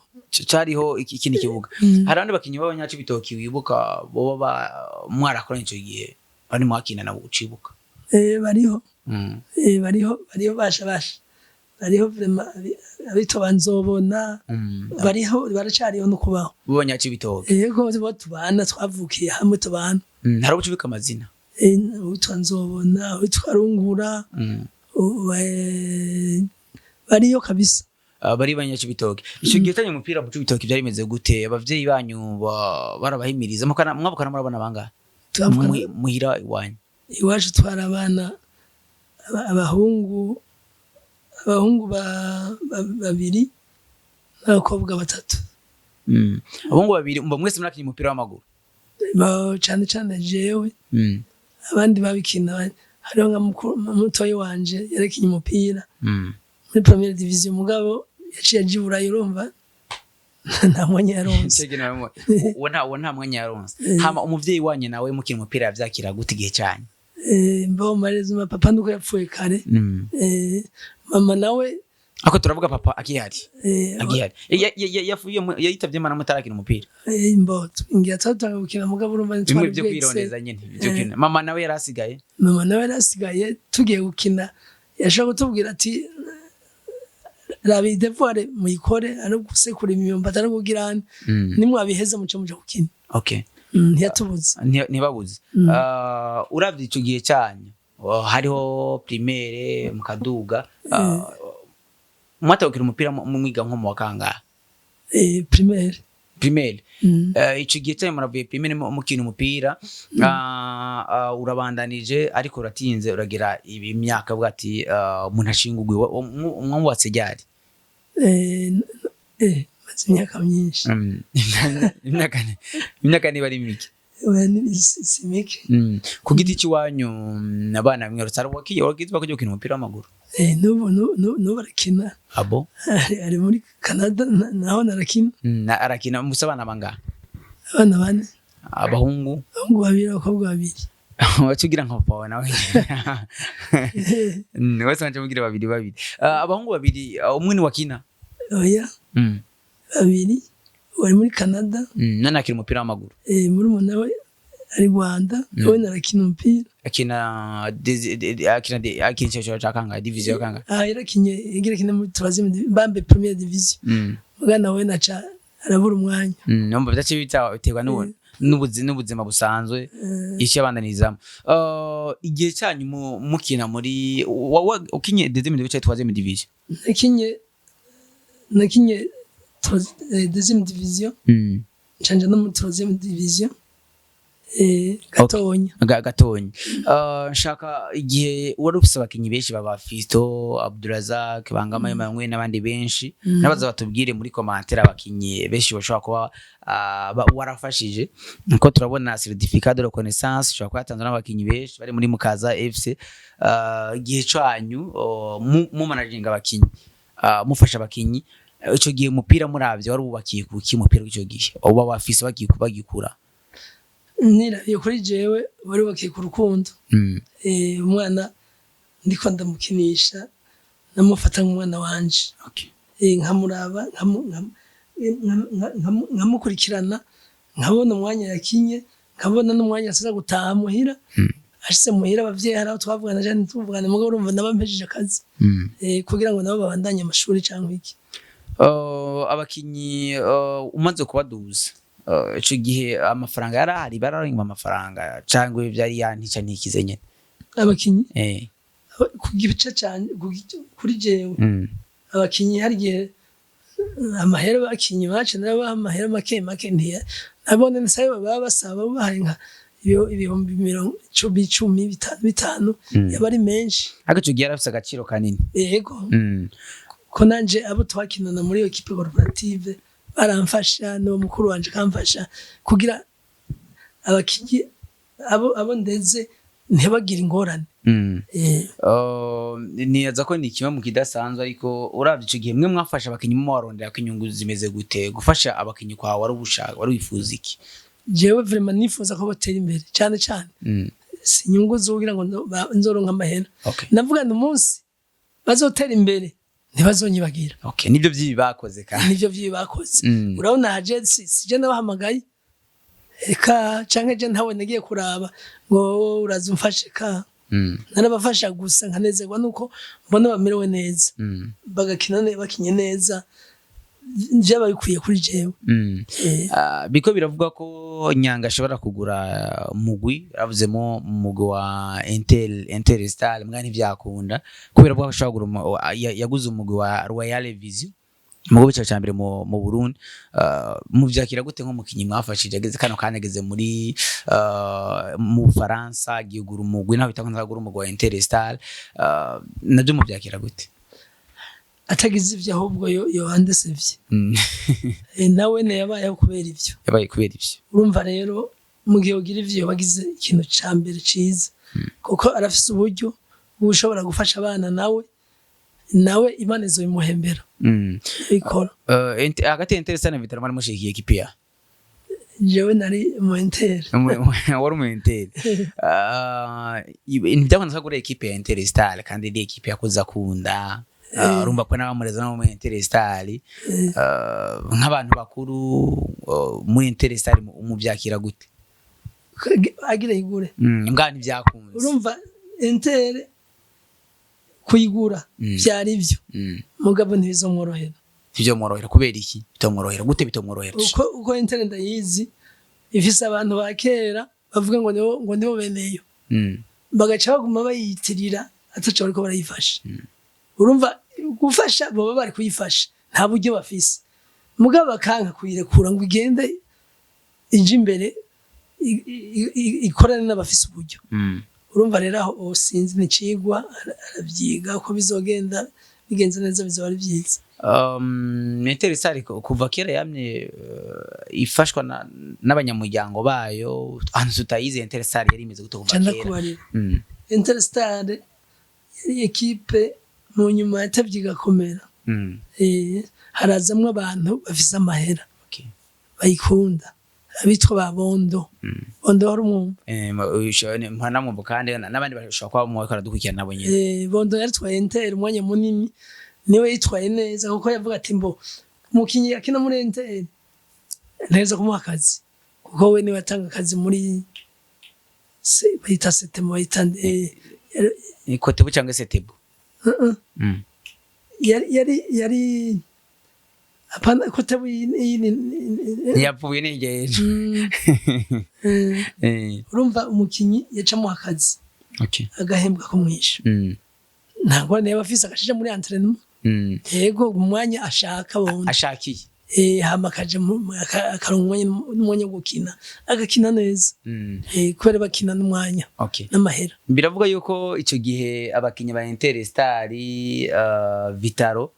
Cariho ikindi kibuga. Hari abandi bakinyi b'abanyacibitoki wibuka boba mwarakoranye ico gihe, bari mwakina nabo ucibuka? Bariho. Bariho, bariho, basha basha bariho vraiment, abitwa banzobona. Bariho, baracariho no kubaho. B'abanyacibitoki? Yego, bo tubana, twavukiye hamwe, tubana. Hari abo ucibuka amazina? Uwitwa Nzobona, uwitwa Rungura. Bariyo kabisa. Ah, bari banyacibitoki ico gihe tanye umupira mu Cibitoki byari bimeze gute? Abavyeyi banyu barabahimiriza? Mwavukana murabona bangahe? Twavukana- Muhira iwanyu. Iwacu twari abana abahungu babiri n'abakobwa batatu. Abahungu babiri, umva mwese murakinya umupira w'amaguru? Cane cane jewe. Abandi babikina, hariho nka mutoyi wanje yarakinye umupira muri première division, mugabo yaciye aja i Burayi, urumva Nta mwanya yaronse. Chege nawe uwo nta mwanya yaronse. Hama umuvyeyi wanyu nawe mukina umupira yavyakira gute igihe cyanyu? Mbaho marezima, papa nuko yapfuye kare. Mama nawe. Ako turavuga papa akihari. Akihari. Yapfuye, yitavye Imana mutarakina umupira. Mbo ngira twatanga gukina, mugabo urumva bimwe ntitwari byo bwese. Kwirondeza nyene byo kwirondeza. Mama nawe yarasigaye? Mama nawe yarasigaye. Tugiye gukina yashobora kutubwira ati: "Raba iyi devoir muyikore, ari gusekura imyumbati, ari kugira ane, nimwabiheza muce muja gukina." Ntiyatubuza. Ntibabuze. Uravye ico gihe cyanyu, hariho primaire mukaduga, mwatawukira umupira mwiga nko mu wa kangahe? Primaire. Primaire. Ico gihe cyanyu muravuye primaire mukina umupira, urabandanije ariko uratinze uragira ibi myaka uvuga ati umuntu ashingugwe mwubatse ryari? Maze imyaka myinshi. Imyaka niba ari mike. Oya, si mike. Ku giti cy'iwanyu, abana mwerutse ari wakiye wagize bakujya gukina umupira w'amaguru? N'ubu arakina. Abo? Ari muri Canada, naho narakina. Arakina musa. Abana bangahe? Abana bane. Abahungu? Abahungu babiri, abakobwa babiri. Wacugira nka papa wawe nawe. Wese wanje mugira babiri babiri. Abahungu babiri, umwe ni wakina? Oya. Babiri bari muri Canada. None akina umupira w'amaguru? Murumuna we ari Rwanda, we narakina umupira. Akina akina icyiciro cya kangahe, division ya kangahe? Ah, yarakinye, yagira akina muri troisième bambe première division. Mugana we naca arabura umwanya. Numva bidace biterwa n'ubuzima busanzwe icyo abandanizamo. Igihe cyanyu mukina muri ukinye deuxième division cyangwa troisième division? Nakinye deuxième division, ncanja no muri troisième division gatonya. Gatonya. Nshaka igihe wari ufise abakinyi benshi baba Fisto, Abdurazak, Bangama Emmanuel n'abandi benshi, nabaza batubwire muri commentaire abakinyi benshi bashobora kuba warafashije, nko turabona certificat de reconnaissance ushobora kuba yatanzwe n'abakinyi benshi bari muri Mukaza FC. Igihe canyu mu managinga abakinyi, mufasha abakinyi, ico gihe umupira muravye wari wubakiye kuki, umupira w'ico gihe uba wafise bagikura? Nirabiye kuri jewe, wari wubakiye ku rukundo. Umwana ndiko ndamukinisha namufata nk'umwana wanje. Nkamuraba, nkamukurikirana, nkabona umwanya yakinye, nkabona n'umwanya aza gutaha muhira. Ashitse muhira, abavyeyi hari aho twavugana canke ntituvugane, mugabo urumva naba mpejeje akazi, kugira ngo nabo babandanye amashuri canke iki. Abakinyi umaze kubaduza, ico gihe amafaranga yari ahari, bararonka amafaranga cangwa vyari yantica ntikize nyene? Abakinyi, ku gice canje, kuri jewe, abakinyi hari igihe amahera abakinyi bacu nabo amahera make make, ntiya nabone nsabe baba basaba, babahaye nka ibihumbi 10, 10, 5 5, yaba ari menshi. Ariko ico gihe yarafise agaciro kanini. Yego. Ko nanje abo twakinana muri iyo équipe corporative baramfasha, n'uwo mukuru wanje akamfasha kugira abakinyi abo ndeze ntibagire ingorane. Nibaza ko ni kimwe mu kidasanzwe, ariko uravye ico gihe mwe mwafasha abakinyi mubarondera ko inyungu zimeze gute? Gufasha abakinyi kwawe wari ubushaka, wari wifuza iki? Jewe vraiment nifuza ko batera imbere cyane cyane. Si inyungu zokugira ngo nzoronka amahera. Navuga ngo umunsi bazotera imbere ntibazonyibagira. Okay, nibyo vyibi bakoze kandi. Nivyo vyibi bakoze. Urabona haje si je nabahamagaye eka canke je ntawe nagiye kuraba ngo uraza umfashe ka. Narabafasha gusa nkanezerwa nuko mbona bamerewe neza, bagakina bakinye neza, vyaba bikwiye kuri jewe. Biko biravuga ko Nyanga ashobora kugura mugwi, avuzemo mugwi wa Intel Star, mbwa ntivyakunda kubera ko ashobora kugura yaguze umugwi wa Royal Vision mu gice cya mbere mu Burundi. Muvyakira gute nk'umukinyi mwafashije ageze kano kanya, ageze muri mu Bufaransa, agiye kugura umugwi naho bitakunda kugura umugwi wa Intel Star, navyo muvyakira gute? Atagize ivyo ahubwo yohandesevye. Nawe ne yabayeho kubera ivyo. Yabaye kubera ivyo. Urumva rero mu gihe ugira ivyo wagize ikintu ca mbere ciza, kuko arafise uburyo bwo ushobora gufasha abana nawe. Nawe Imana izobimuhembera. Ikora. Hagati ya Interstar na Vital'O, mwari mushigikiye ekipi ya? Jewe nari mu Inter. Wari umu Inter. Ntibyakunze ko agura ekipe ya Interstar, kandi ari ekipe yakuze akunda. Urumva ko n'abamureza no mu Interstar. Nk'abantu bakuru, muri Interstar mubyakira gute? Agira igure? Mbwa ntibyakunze. Urumva, Inter kuyigura vyari byo, mugabo ntibizomworohera. Ntibyomworohera kubera iki? Bitomworohera gute? Bitomworohera? Uko Inter ndayizi, ifise abantu ba kera bavuga ngo nibo beneyo, bagaca baguma bayiyitirira ataco bariko barayifasha. Urumva, gufasha boba bari kuyifasha, nta buryo bafise, mugabo bakanka kuyirekura ngo igende ije imbere, ikorane n'abafise uburyo. Urumva rero aho sinzi, ni icigwa, aravyiga uko bizogenda. Bigenze neza bizoba ari vyiza. Interstar kuva kera yamye ifashwa n'abanyamuryango bayo. Ahantu tutayizi, Interstar yari imeze gute kuva Ca kera? Ndakubarira. Interstar yari ekipe mu nyuma yatevye igakomera. Harazamwo abantu bafise amahera, bayikunda, abitwa ba Bondo. Bondo wari umwumva? Mpanamwumva, kandi n'abandi bashobora kuba bariko baradukurikirana nabo nyene. Bondo yaritwaye Inter umwanya munini, niwe yitwaye neza, kuko yavuga ati: "Mbo umukinyi akina muri Inter neza kumuha akazi", kuko we niwe atanga akazi muri bayita setemo, bayita Ni Kotebu cyangwa Setebu? Uh-uh. Yari apana Kotebu, iyi Ntiyapfuye n'igejo. Urumva, umukinyi yacamuha akazi, agahembwa kumwisha, nta ngorane yaba afise, agashija muri entraînement. Yego, mu mwanya ashaka Bondo. Ashakiye. Hama akaja akaronka umwanya n'umwanya wo gukina, agakina neza. Kubera bakina n'umwanya n'amahera. Biravuga yuko icyo gihe abakinnyi ba Interstar, Vital'O,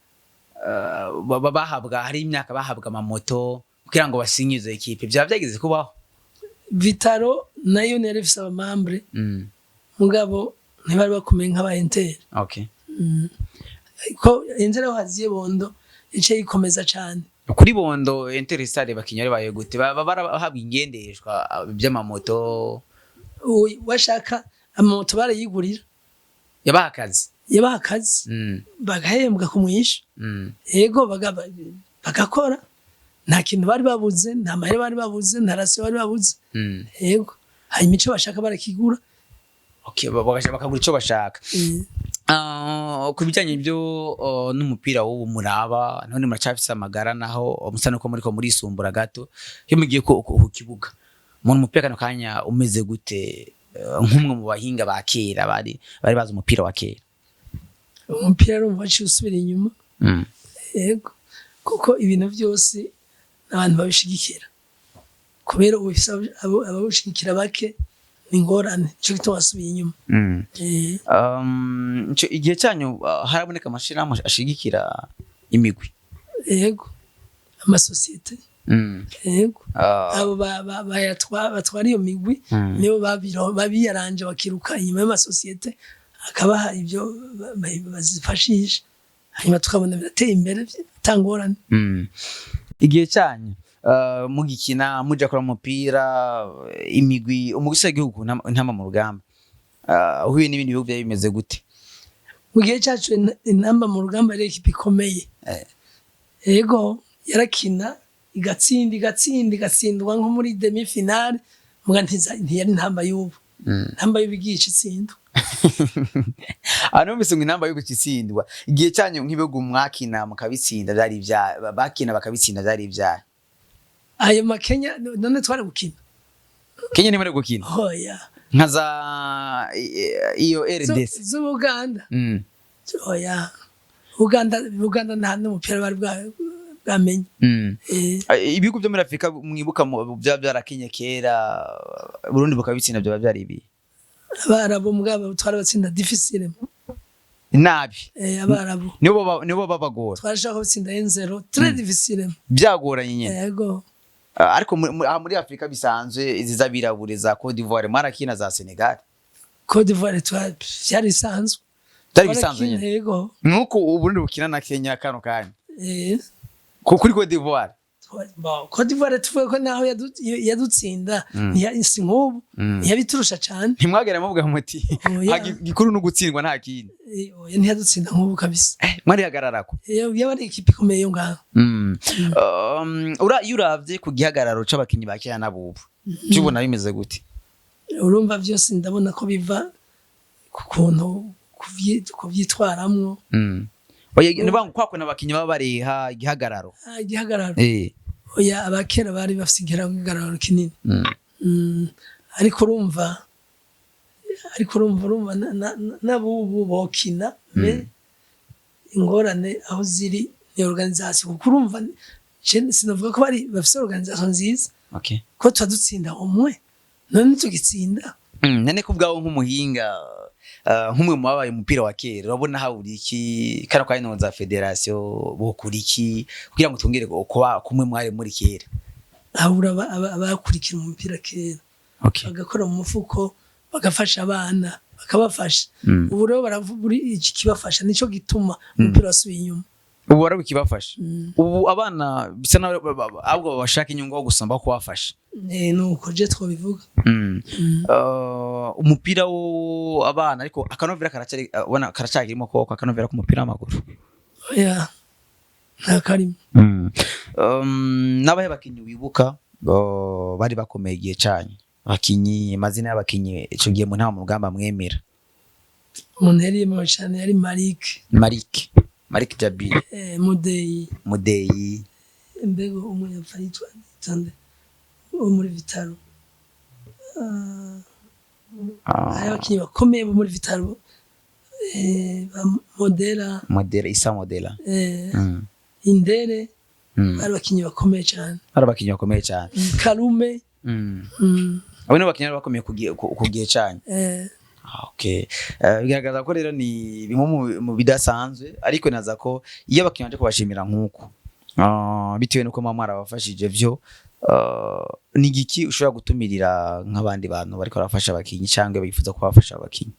bahabwa, hari imyaka bahabwa amamoto kugira ngo basinye izo ekipe. Byaba byageze kubaho? Vital'O nayo yari ifise aba membres, mugabo ntibari bakomeye nk'aba Inter. Ko Inter aho haziye Bondo yaciye yikomeza cane. Kuri Bondo, Interstar abakinnyi bari baye gute? Baba barahabwa ingendeshwa, by'amamoto? Washaka amamoto barayigurira. Yabaha akazi. Yabaha akazi, bagahembwa ku mwisha. Yego, bagakora, nta kintu bari babuze, nta mahera bari babuze, nta ration bari babuze. Yego, hanyuma ico bashaka barakigura. Okay, bakagura icyo bashaka. Ah, ku bijyanye byo n'umupira w'ubu muraba none, muracafise amagara naho musa nuko muriko murisumbura gato, iyo mugiye ku kibuga mu umupira kano kanya umeze gute, nk'umwe mu bahinga ba kera bari bazi umupira wa kera? Umupira urumva waciye usubira inyuma. Yego, kuko ibintu byose abantu babishigikira, kubera ubu bifise abawushigikira bake, ni ingorane, nico gituma wasubiye inyuma. Igihe cyanyu haraboneka amashirahamwe ashigikira imigwi? Yego, amasosiyete. Yego. Abo batwara iyo migwi nibo babiyaranje, bakiruka inyuma y'amasosiyete, akabaha ibyo bazifashisha, hanyuma tukabona birateye imbere atangorane. Igihe cyanyu, mugikina, muja kora umupira, imigwi, umugwi w'igihugu Intamba mu Rugamba, uhuye n'ibindi bihugu, byari bimeze gute? Mu gihe cyacu, Intamba mu Rugamba yari ekipa ikomeye. Yego, yarakina igatsinda, igatsinda, igatsindwa nko muri demi finale, muga ntiyari Intamba y'ubu. Intamba y'ubu igiye ica itsindwa. Aha numvise ngo Intamba y'ubu itsindwa. Igihe cyanyu, nk'ibihugu mwakina mukabitsinda byari ibya bakina bakabitsinda byari ibyaha? Ayo makenya none twari gukina? Kenya ntimuri gukina? Oya. Nka za iyo RDC? Z'Ubuganda. Oya, Uganda nta n'umupira bari bwamenye. Ibihugu byo muri Afurika mwibuka byaba byarakinye kera Burundi bukabitsinda, byaba byari ibi? Abarabu, mugabo twari batsinda difficile. Nabi. Abarabu. Nibo babagora. Twarashaka gutsinda 1-0 très difficile. Byagoranye nyine. Yego. Ah, ariko aha muri Afurika bisanzwe, izi z'abirabure, za Cote d'Ivoire mwarakina, za Senegal? Cote d'Ivoire byari bisanzwe. Byari bisanzwe nyine. Yego. Nuko Uburundi bukina na Kenya kano kanya kuri Cote d'Ivoire. Bon, Cote d'Ivoire tuvuge ko naho yadutsinda, si nk'ubu, ntiyabiturusha cane. Ntimwagera muvuga muti Oya. "Ah, gikuru no gutsindwa nta kindi." Oya, ntiyadutsinda nk'ubu kabisa. Mwarihagararako. Yaba ari ikipe ikomeye yo ngaho. Iyo uravye ku gihagararo c'abakinyi ba kera n'abubu, tubona bimeze gute? Urumva byose ndabona ko biva ku kuntu kuvyitwaramwo. Oya, ni bangu kwako n'abakinyi baba bareha igihagararo. Ah, igihagararo. Oya, abakera bari bafise igihagararo kinini. Ariko urumva n'abubu bokina, mais ingorane aho ziri ni organisation, kuko urumva je sinavuga ko bari bafise organisation nziza, ko tuba dutsinda umwe none tugitsinda. None ko ubwawe nk'umuhinga, nk'umwe mu babaye umupira wa kera, urabona habura iki kano kanya za fédération? Bokura iki kugira ngo twongere kuba kumwe mwari muri kera? Habura abakurikira umupira kera, bagakora mu mufuko, bagafasha abana, bakabafasha. Ubu rero baravuga iki kibafasha, nico gituma umupira wasubiye inyuma. Ubu wari ukibafasha. Ubu abana bisa naho ahubwo bashaka inyungu aho gusamba kubafasha. Nuko je twobivuga. Umupira wo abana, ariko akanovera karacari, ubona karacakirimo koko akanovera k'umupira w'amaguru? Oya, nta karimo. N'abahe bakinyi wibuka bari bakomeye igihe canyu? Abakinyi, amazina y'abakinyi ico gihe mu nta mu rugamba mwemera. Umuntu yari yemewe cyane yari Malik. Malik Jabir. Mudeyi. Mudeyi. Mbego umwe yapfa yitwa nde wo muri Vital'O? Hari abakinyi bakomeye bo muri Vital'O, ba Modera. Modera, Isa Modera. Indere. Bari abakinyi bakomeye cyane. Bari abakinyi bakomeye cyane. Karume. Abo ni abakinyi bari bakomeye ku gihe canyu. Ah, okay. Bigaragaza ko rero ni bimwe mu bidasanzwe, ariko naza ko iyo abakinyi baje kubashimira nk'uko, bitewe n'uko muba mwarabafashije vyo, ni igiki ushobora gutumirira nk'abandi bantu bariko barafasha abakinyi cyangwa bifuza kubafasha abakinyi?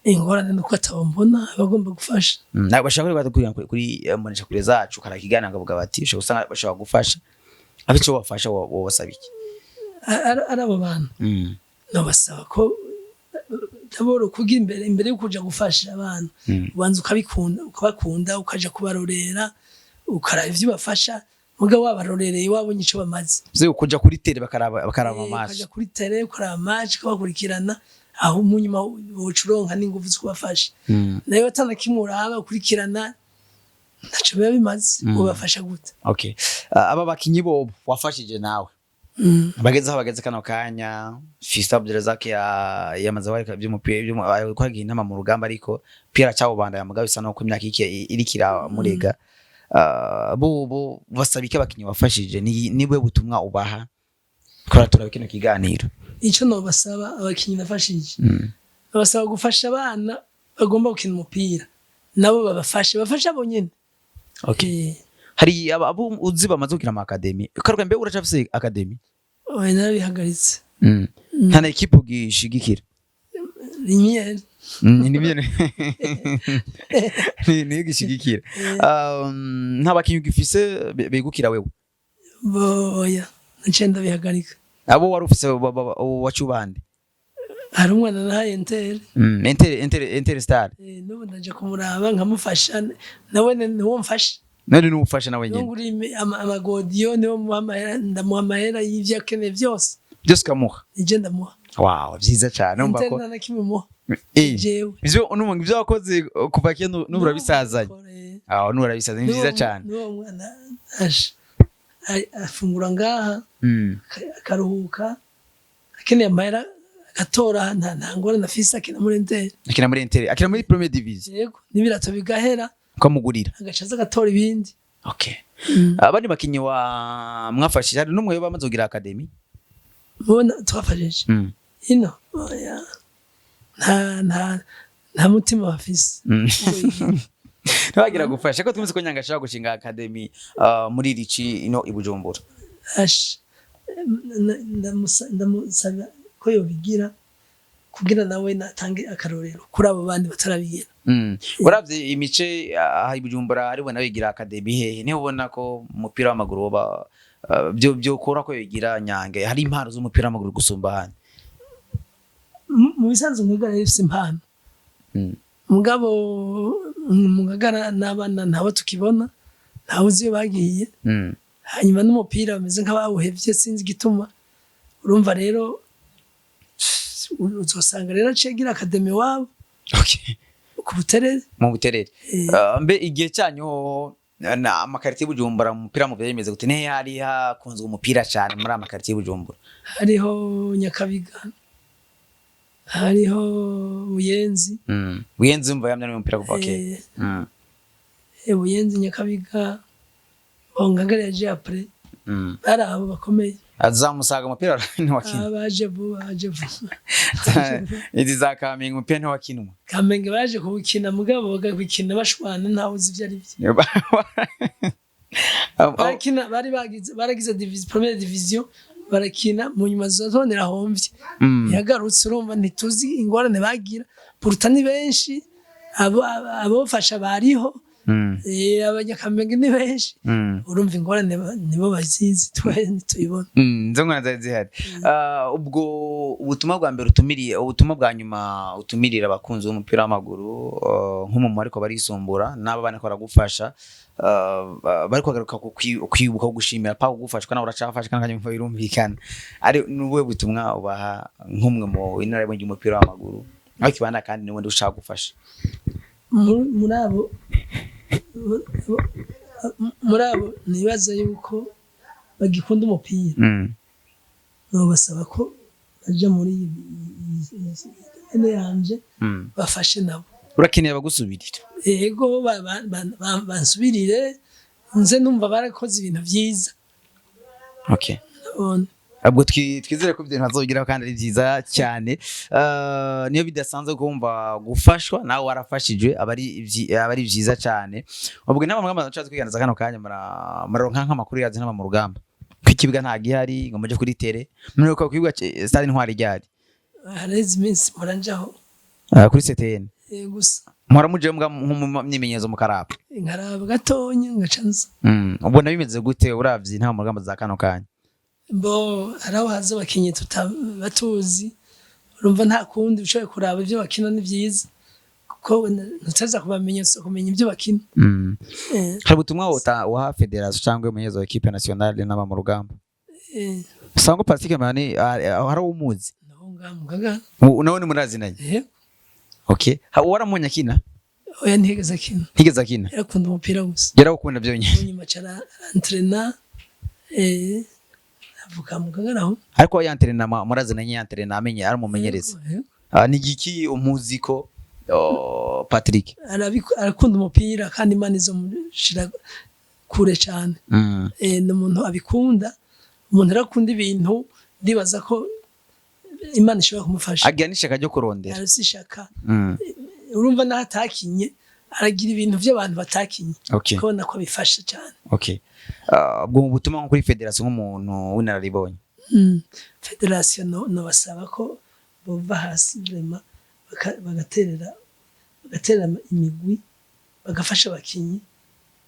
Ingorane nuko atabambona abagomba gufasha. Ntabwo bashaka kuri kuri mbonesha kure zacu karakigana bakavuga bati ushobora gusanga bashobora gufasha aho icyo bafasha, wobasaba iki? Ari abo bantu, nabasaba ko d'abord kugira imbere yo kuja gufasha abantu, ubanza ukabikunda, ukabakunda, ukaja kubarorera, ukaraba ivyo ubafasha, mugabo wabarorereye, wabonye ico bamaze. Vyo kuja kuri terrain bakaraba amaso. Ukaja kuri terrain ukaraba match, ukabakurikirana, aho munyuma woca uronka n'inguvu zo kubafasha. Nayo atana kimwe uraba ukurikirana, ntaco biba bimaze. Ubafasha gute? Okay. Aba bakinyi bo wafashije nawe, bageze aho bageze kano kanya, Fiston Abdulrazak yamaze bareka by'umupira kwagiye intama mu rugamba, ariko Pierre acawubandanya, mugabo bisa nuko imyaka iki iriko iramurega. Bo basaba iki abakinyi wafashije? Ni nibwe butumwa ubaha kora turabe kino kiganiro? Ico nobasaba abakinyi nafashije, babasaba gufasha abana bagomba gukina umupira, nabo babafashe, bafashe abo nyene. Hari abo uzi bamaze gukina ama academy karuka? Mbe uracafise academy? Oya, narabihagaritse. Nta na équipe ugishigikira? Lumière. Nibyo, niyo gishigikira. Nta bakinyi ugifise begukira wewe? Boya, naciye ndabihagarika. Abo wari ufise wacubande? Hari umwana nahaye Inter. Inter Star. N'ubu ndaje kumuraba nkamufasha, nawe niwo mfasha. None n'ufasha nawe niwo nyene? ngura amagodiyo, niwo muha amahera, ndamuha amahera y'ivyo akeneye byose. Byose ukamuha? Nije ndamuha. Wow, vyiza cane, urumva Inter ko nta na kimwe muha. Jewe. Ivyo numva ivyo wakoze kuva kera n'ubu urabisazanye. Ah, n'ubu urabisazanye, ni vyiza cane. N'uwo mwana aje afungura ngaha, akaruhuka, akeneye amahera agatora, nta ngorane afise, akina muri Inter. Akina muri Inter, akina muri Premier Division. Yego, n'ibirato bigahera, ukamugurira. Agaca aza agatora ibindi. Okay, abandi bakinyi wa mwafashije, hari n'umwe bamaze kugira academy? Mubona twafashije ino? Oya, nta mutima bafise. Ntibagira gufasha ko twumvise ko Nyanga ashaka gushinga academy muri Rici ino i Bujumbura. Ash, ndamusaba ko yobigira. Kugira nawe natange akarorero kuri abo bandi batarabigira. Uravye imice aha i Bujumbura ari bona bigira academy, hehe niho ubona ko umupira w'amaguru woba byo byokora ko bigira nyange, hari impano z'umupira w'amaguru gusumba ahandi? Mu bisanzwe Ngagara ifise impano. Mugabo mu Ngagara n'abana ntabo tukibona, ntawe uzi iyo bagiye. Hanyuma n'umupira bameze nk'abawuhevye, sinzi igituma. Urumva rero uzosanga rero aciye agira academy wabo ku Buterere. Mu Buterere. Eh. Mbe igihe cyanyu hoho, na ama quartier y'Bujumbura mu mupira mu bimeze gute? Nihe hari hakunzwe umupira cyane muri ama quartier y'Bujumbura? Hariho Nyakabiga, hariho Buyenzi. Buyenzi umva yamye ari umupira kuva kera. Eh, Buyenzi, Nyakabiga, Ngagara yaje après. Bari abo bakomeye. Azamusaga umupira ntiwakinwa. Ah, baje vuba, baje vuba. Izi za Kamenge umupira ntiwakinwa. Kamenge baje kuwukina, mugabo bagakina bashwana, ntawe uzi ivyo ari byo. Barakina, bari bagize, baragize division, première division, barakina, mu nyuma zone irahomvye. Yagarutse, urumva ntituzi ingorane bagira. Pourtant ni benshi, abo abofasha bariho. Abanyakamenge ni benshi. Urumva ingorane nibo bazizi, twe ntituyibona. Izo ngorane zari zihari. Ah, ubwo ubutumwa bwa mbere utumiriye, ubutumwa bwa nyuma utumirira abakunzi b'umupira w'amaguru, nk'umuntu ariko barisumbura n'abo bana ko baragufasha, bari kugaruka ku kwibuka gushimira pa kugufashwa nawe uracafasha kandi akanya birumvikana, ari nubuhe butumwa ubaha nk'umwe mu inararibonye ry'umupira w'amaguru aho kibana kandi n'ubundi ushaka gufasha? Muri abo nibaza yuko bagikunda umupira, nobasaba ko baja muri iyi domaine yanje, bafashe nabo. Urakeneye abagusubirira. Yego, bansubirire, nze numva barakoze ibintu vyiza. Ndabona. Ubwo twizere ko ibyo bintu bazobigeraho kandi ari byiza cyane. Niyo bidasanzwe kumva gufashwa nawe warafashijwe, aba ari byiza cyane. Ubwo inama mwamaze nshatse kwiganza kano kanya, muraronka nk'amakuru yazi ntama mu rugamba ko ikibuga nta gihari ngo muje kuri terrain. Muribuka ku kibuga Stade Intwari ryari? Haraheze iminsi muranjaho. Kuri CTN? Gusa. Muhora muje mbwa nko mu myimenyerezo mukaraba? Nkaraba gatonya ngaca nza. Ubona bimeze gute uravye intama mu rugamba za kano kanya? Bo hari aho haza abakinyi batuzi, urumva nta kundi ushoboye kuraba ibyo bakina ni byiza, kuko ntutaza kubamenya, kumenya ibyo bakina. Hari ubutumwa waha fédération cyangwa umumenyereza wa équipe nationale n'aba mu rugamba? Sangwa Patrick Mani hari umuzi? Naho ngaha mu Ngagara. Nawe ni murazinanye? Okay, waramunye akina? Oya, ntigeze akina. Ntigeze akina. Yarakunda umupira gusa. Yarawukunda byonyine. Nyuma aca arantrena, avuka mu Ngagara aho. Ariko yantrena murazina yantrena amenye aramumenyereza? Yego. Ah, ni igiki umuzi ko, oh, Patrick? Arakunda umupira kandi Imana izomushira kure cyane. Ni umuntu abikunda, umuntu arakunda ibintu, ndibaza ko Imana ishobora kumufasha. Agira n'ishaka ryo kurondera. Arafise ishaka. Urumva naho atakinye aragira ibintu by'abantu batakinye, kubona ko bifasha cyane. Okay. Ah, ubwo mu butumwa nko kuri fédération nk'umuntu w'inararibonye? Fédération no basaba ko bova hasi vraiment, bagaterera imigwi, bagafasha abakinyi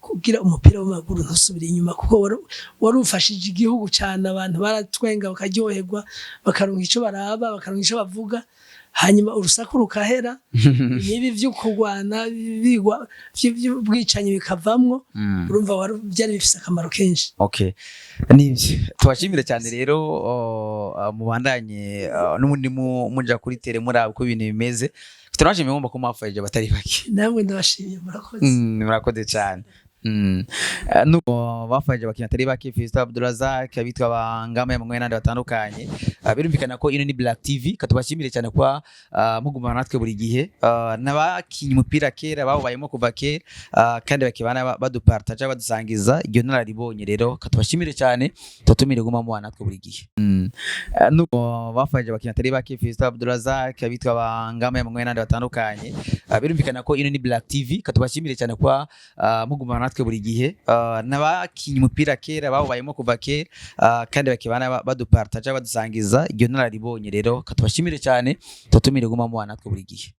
kugira umupira w'amaguru ntusubire inyuma, kuko wari ufashije igihugu cyane. Abantu baratwenga, bakaryoherwa, bakaronka ico baraba, bakaronka ico bavuga, hanyuma urusaku rukahera, nibi vyo kurwana bigwa vy'ubwicanyi bikavamwo. Urumva byari bifise akamaro kenshi. Okay, nibyo, tubashimire cyane rero. Mubandanye n'ubundi muja kuri terrain muraba uko ibintu bimeze. Turabashimiye mwumva ko mwafashije abatari bake. Namwe ndabashimiye, murakoze. Murakoze cyane. Nuko bafashije abakinnyi atari bake, Fiston Abdulrazak, abitwa Bangama ya n'abandi batandukanye. Birumvikana ko ino ni Black TV. Katubashimire cyane kwa mugumana natwe buri gihe. N'abakinye umupira kera bawubayemo kuva kera, kandi bakibana badupartaja, badusangiza iryo nararibonye. Rero katubashimire cyane, tubatumire guma mubana natwe buri gihe. Nuko bafashije abakinnyi atari bake, Fiston Abdulrazak, abitwa Bangama ya n'abandi batandukanye. Birumvikana ko ino ni Black TV. Katubashimire cyane kwa mugumana natwe. natwe buri gihe. N'abakinye umupira kera, bawubayemo kuva kera, kandi bakibana badupartaja, badusangiza iryo nararibonye. Rero katubashimire cyane, tubatumire guma mubana natwe buri gihe.